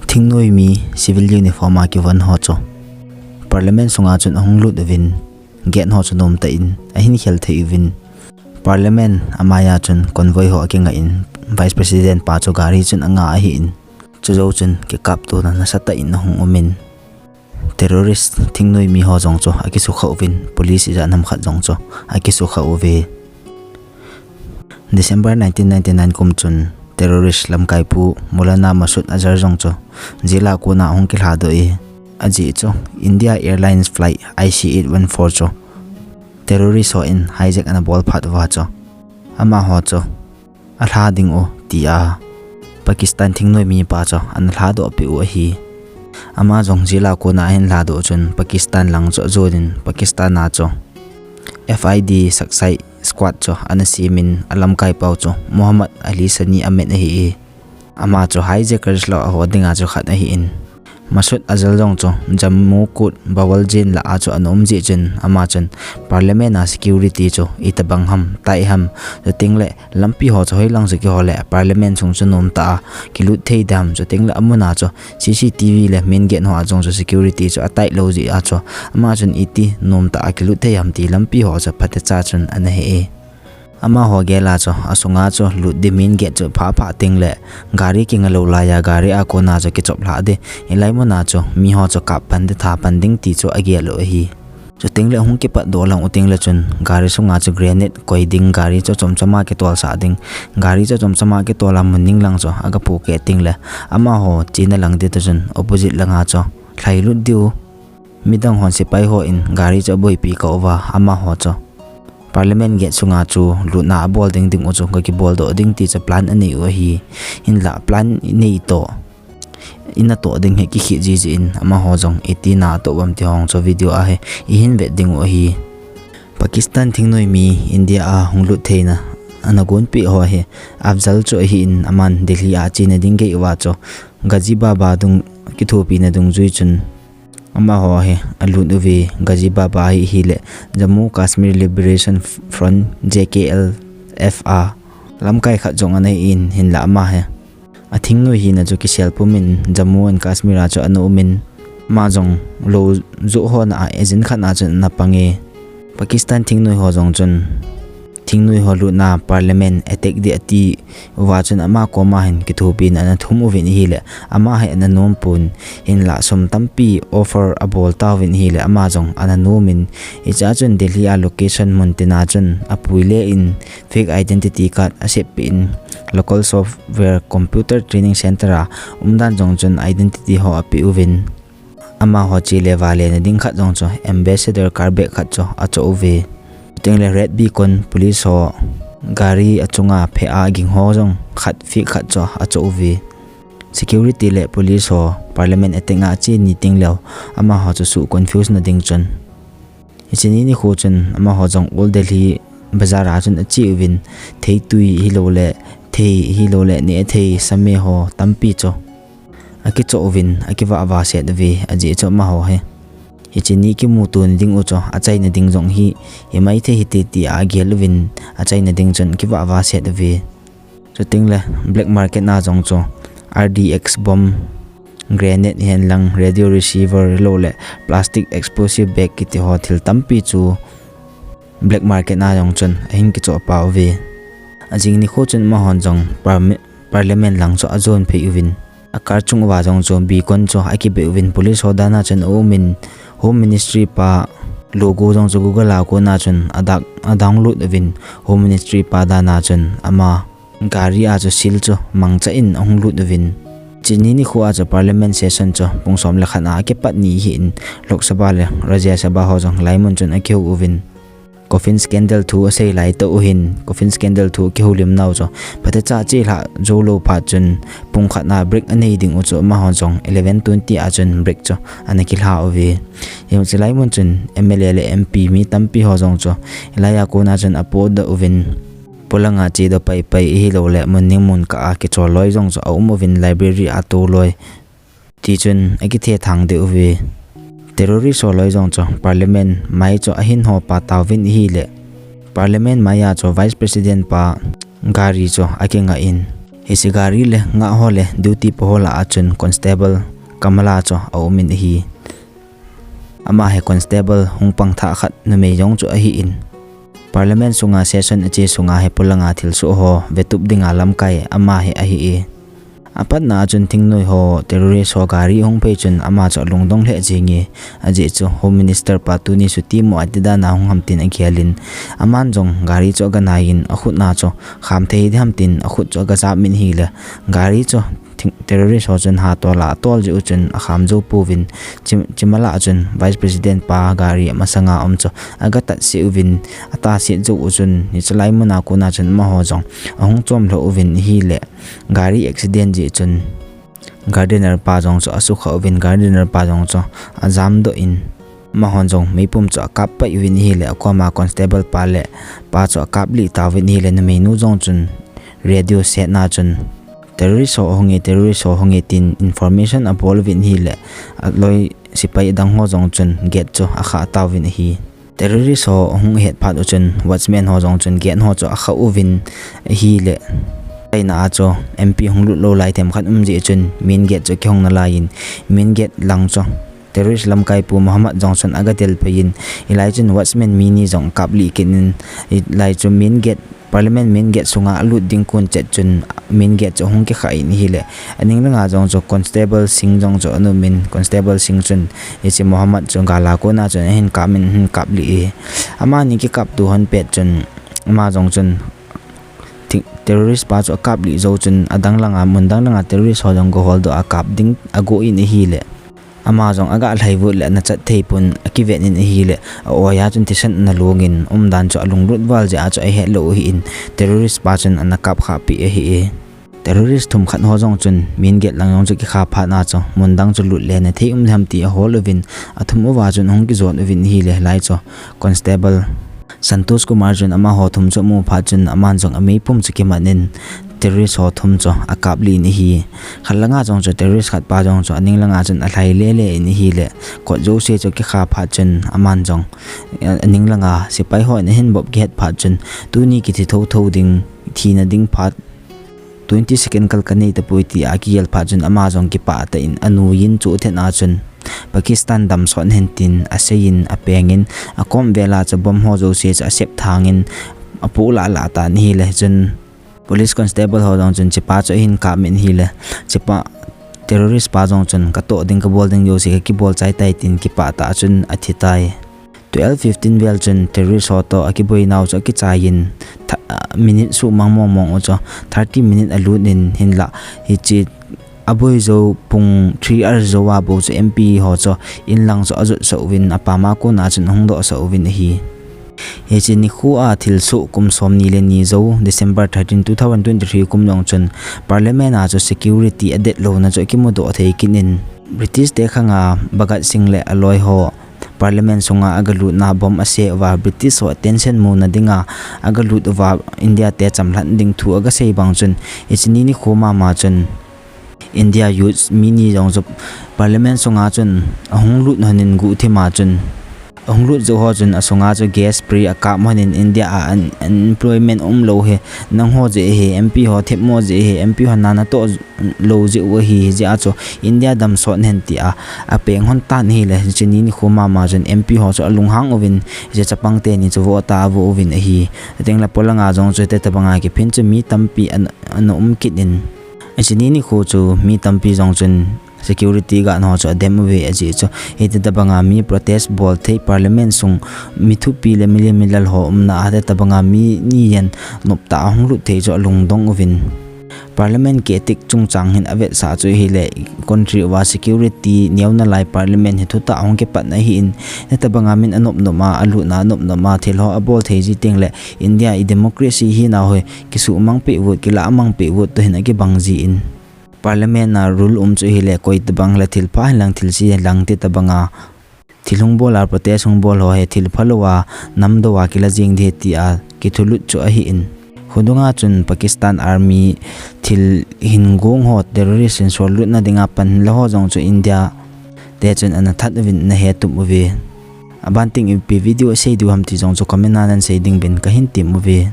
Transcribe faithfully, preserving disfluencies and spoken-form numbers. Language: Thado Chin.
Thingnoi mi civil uniform a kivon ho chu Parliament sunga chun ahung lut uvin, gate ho chu nomtah in ahin khel thei uvin, Parliament amaiya chun convoy ho akingah in, Vice President pa chu gari chun anga ahin, chujou chun kikaptona nasatah in ahung umin, terrorist thingnoi mi ho jong chu akisukha uvin, police ijat ham khat jong chu akisukha uve. December nineteen ninety-nine kum chun terrorist lamkaipu Maulana Masood Azhar jong chu jail a kona ahung kilhadoh e. Ajeh chu India Airlines flight I C eight one four chu terrorist hon hijack ana bol phat uva chu amaho chu alha ding u tia Pakistan thingnoi mipa chu ana lhadoh peh u ahi. Ama jong jail a kona ahin lhadoh chun Pakistan lang chu ajonin, Pakistan a chu F I D Saksai Squad chu ana semin, alamkai pau chu Muhammad Ali Sani amin ahi e. Ama chu hijackers lou a ho dinga chu khat ahin, Masood Azhar jong chu Jammu Court Bawal Jail lah a chu ana um jeh chun ama chun Parliament a security chu itobang ham, tai ham, chuteng le lampi ho chu hoilang chu kihol le Parliament sung chu nomtah a kilut thei dem, chuteng le amun a chu C C T V le main gate ho a jong chu security chu atight lou jeh a chu ama chun iti nomtah a kilut thei ham ti lampi ho chu phatecha chun ana he e. Amaho gel a chu asunga chu lut ding main gate chu pha pha teng le gari kinga lou laiya gari a kona chu kichop lha ding, hilai mun a chu mi ho chu kap pan ding, tha pan ding ti chu agel u ahi. Chuteng le hung kipat doh lang u teng le chun gari sunga chu grenade koi ding, gari chu chomchom a kitol sah ding, gari chu chomchom a kitol a mun ning lang chu aga pu keh teng le amaho chena lang ding toh chun opposite langa chu lhai lut diu, midang hon sepai hon gari chu aboipi kah uva amaho chu Parliament gate sunga chu lutna abol ding ding u chu ga kibol doh ding ti chu plan anei u ahi. Hinlah plan inei toh, ina toh ding hi kikhel jiji in amaho jong iti na atoh uvam ti ho chu video a hi ihin vet ding u ahi. Pakistan thingnoi mi India a hung lut theina ana gonpeh ho hi Afzal chu ahin, aman Delhi a chena ding gei uva chu Ghazi Baba dung kithopina dungjui chun amaho hi alut uve. Ghazi Baba hi hile Jammu Kashmir Liberation Front, J K L F a lamkai khat jong ana hin, hinlah ama hi athingnoi hina chu kisel pum in Jammu and Kashmir a chu ana um in, ama jong lou joh hona a agent khat a chun ana pang e. Pakistan thingnoi ho jong chun thingnoi ho lutna Parliament attack ding ati uva chun ama koma hin kithopina ana thum uvin ahile ama hi ana nom pon, hinlah sum tampi offer abol tauvin ahile ama jong ana nom in, hichea chun Delhi a location mun tina chun apui le in fake identity card asep peh in, local software computer training center a umdan jong chun identity ho apeh uvin, amaho che le vale na ding khat jong chu ambassador car bag khat chu achoh uve. Chuteng le Red Beacon police ho gari achunga pheh a ging ho jong khat fake khat chu achoh uve. Security le police ho Parliament attack a che ni teng leu amaho chu su confuse na ding chun, hiche ni nikho chun amaho jong Old Delhi bazar a chun ache uvin, theitui hilou le thei hilou le neh thei same ho tampi chu akichoh uvin akivah vah set uve, ajeh chu amaho hi hiche ni kimuto na ding u chu achaina ding jong hi himai thei hite tia agel uvin achaina ding chun akivah vah set uve. Chuteng le black market na jong chu R D X bomb, grenade, henlang radio receiver lou le plastic explosive bag kiti ho thil tampi chu black market na jong chun ahin kichoh pah uve. Ajing nikho chun amahon jong parmi-, Parliament lang chu ajon phei uvin, a car chung uva jong chu beacon chu akibeh uvin police ho dan a chun aum in, Home Ministry pa logo jong chu Google a kona chun adak, adownload uvin, Home Ministry pa dan a chun ama gari a chu seal chu mangcha in ahung lut uvin. Hiche ni nikho a chu Parliament session chu pung som le khat a akipat ni ahin, Lok Sabha le Rajya Sabha ho jong hilai mun chun akihou uvin. Coffin scandal thu asei lai tah u hin, Coffin scandal thu akihoulim nau chu phatecha chelhah jou lou phat chun pung khat na break anei ding u chu amaho jong eleven twenty a chun break chu ana kilha uve. Hiche lai mun chun M L A le M P mi tampi ho jong chu hilai a kona chun apodoh uvin, polanga chedoh paipai ahilou le mun ning mun kah a kichol loi jong chu aum uvin, library a tou loi. Tichun akithethang deh uve. Terrorist ho loi jong chu Parliament mai chu ahin ho pah tauvin ahile, Parliament mai a chu Vice President pa gari chu akingah in, Hiche gari le ngah ho le duty pa ho lah a chun constable Kamala chu aumin ahi. Ama hi constable hung pang thah khat numei jong chu ahin. Parliament sunga session ache sunga hi polanga thilsoh ho vetup dinga lamkai ama hi ahi e. Apatna a chun thingnoi ho terrorist ho gari hung phei chun ama chu alungdong lheh jenge. Ajeh chu Home Minister pa tuni chuti mo ati dan a hung ham tin agelin. Aman jong gari chu aganaiyin akhut na chu kham thei diham tin akhut chu agajap min ahile. Gari chu terrorist ho chun hatol a atol jeh u chun akham jou pouvin. Chimala a chun Vice President pa gari amasanga um chu agatat seh uvin. Ataset jou u chun hiche lai muna kona chun amaho jong ahung chom lhou uvin ahile. Gari accident jeh chun gardener pa jong chu asukha uvin gardener pa jong chu ajamdoh in. Amahon jong meipum chu akap pai uvin ahile akoma constable pa le pa chu akap lih tauvin ahile numeinu jong chun radio setna chun terrorist ho ahunge terrorist ho ahunge tin information abol uvin ahile aloi sepai adang ho jong chun gate chu akha tauvin ahi. Terrorist ho ahung het phat u chun watchman ho jong chun gate ho chu akha uvin ahile. Aina a chu M P hung lut lou lai themkhat um jeh chun main gate chu kihong nalaiyin main gate lang chu terrorist lamkai pu Mohammad jong chun agadel paiyin hilai chun watchman mi ni jong akap lih kit in hilai chu main gate Parliament main gate sunga alut ding kon chet chun main gate chu ahung kikha in ahile. Aning langa jong chu constable Singh jong chu anumin constable Singh chun hiche Mohammad chu gala kona chun ahin kap in ahin kap lih e. Amani kikap tu hon pet chun ama jong chun terrorist pa chu akap lih jou chun adang langa mun dang langa terrorist ho jong go holdoh a kap ding ago in ahile. Ama jong aga lhaivut le ana chat thei pon akivet in ahile a-oi a chun thisan ana lungin umdan chu alunglut val jeh a chu ahet lou ahin terrorist pa chun ana kap khah peh ahi e. Terrorist thum khat ho jong chun main gate lang jong chu kikha phat na chu mun dang chu lut le na thei um diham ti ahol uvin athum uva chun ahung kijon uvin ahile hilai chu constable Santosh Kumar chun amaho thum chu amu phat chun aman jong ameipum chu kimat in terrorist ho thum chu akap lih in ahi. Khat langa jong chu terrorist khat pa jong chu aning langa chun alhai lele in ahile kot jouse chu kikha phat chun aman jong aning langa sepai ho in ahin bop kihet phat chun tuni kithi thotho ding thina ding phat twenty second kal kanei tapoi tia kigel phat chun ama jong kipah tah in anuiyin chu athen a chun Pakistan damsot hen tin aseiyin apengin akom vela chu bomb ho jouse chu asep thangin apoh lah lah tan ahile chun police constable ho jong chun chepa chu ahin kap min ahile chepa terrorist pa jong chun katoh ding kabol ding jouse kakibol chai tai tin kipah tah a chun athi tai. Twelve fifteen vel chun terrorist ho toh akiboinau chu akichaiyin minute sumang mong mong u chu thirty minute alut in hinlah hiche aboi jou pung three hours jou a bou chu M P ho chu inlang chu ajotsah uvin apama kona chun ahung dohsah uvin ahi. Hiche nikho a thilsoh kum somni le ni jou December thirteen, two thousand twenty-three kum jong chun Parliament a chu security adetlouna chu akimudoh thei kit in British te khanga Bhagat Singh le aloi ho Parliament sunga agalutna bomb ase uva British ho attention muna dinga agalut uva India te chamlhat ding thu agasei bang chun hiche ni nikho mama chun India youth mi ni jong chu Parliament sunga chun ahung lut lhonin guhthima chun ahung lut jou ho chun asunga chu gas spray akap lhonin India a unemployment umlou hi nangho jeh ahi, M P ho themmo jeh ahi, M P ho nana toh lou jeh u ahi, hijeh a chu India damsot hen tia apeng lhon tan ahile hiche ni nikho mama chun M P ho chu alunghang uvin hiche chapang teni chu vote a avo uvin ahi. Atengle polanga jong chu hitabanga kiphin chu mi tampi ana um kit in hiche ni nikho chu mi tampi jong chun security guard ho chu adem uve ajeh chu hitabanga mi protest bol thei Parliament sung mi thupi le milen milal ho umna a hitabanga mi ni jen noptah ahung lut thei chu alungdong uvin Parliament kehtik chungchang hin avetsah chu ahile country uva security neona lai Parliament hi thutah ahung kipatna ahin hitabanga min anop nop a alutna anop nop a thil ho abol thei ji tengle India i democracy hinau hi kisuhmang peh uvut kilah mang peh uvut toh hin akibang ji in Parliament a rule um chu ahile koitabang la thilpha hinlang thilse hinlang titabanga thil hung bol a protest hung bol ho hi thil phalou a namdou a kila jeng ding tia kithulut chu ahin. Khudunga chun Pakistan Army thil hin gong ho terrorist hin sollutna dinga pan la ho jong chu India te chun ana that uvin ana hetup uve. Abanting ipi video sei diu ham ti jong chu comment a nansei ding uvin kahin tem uve.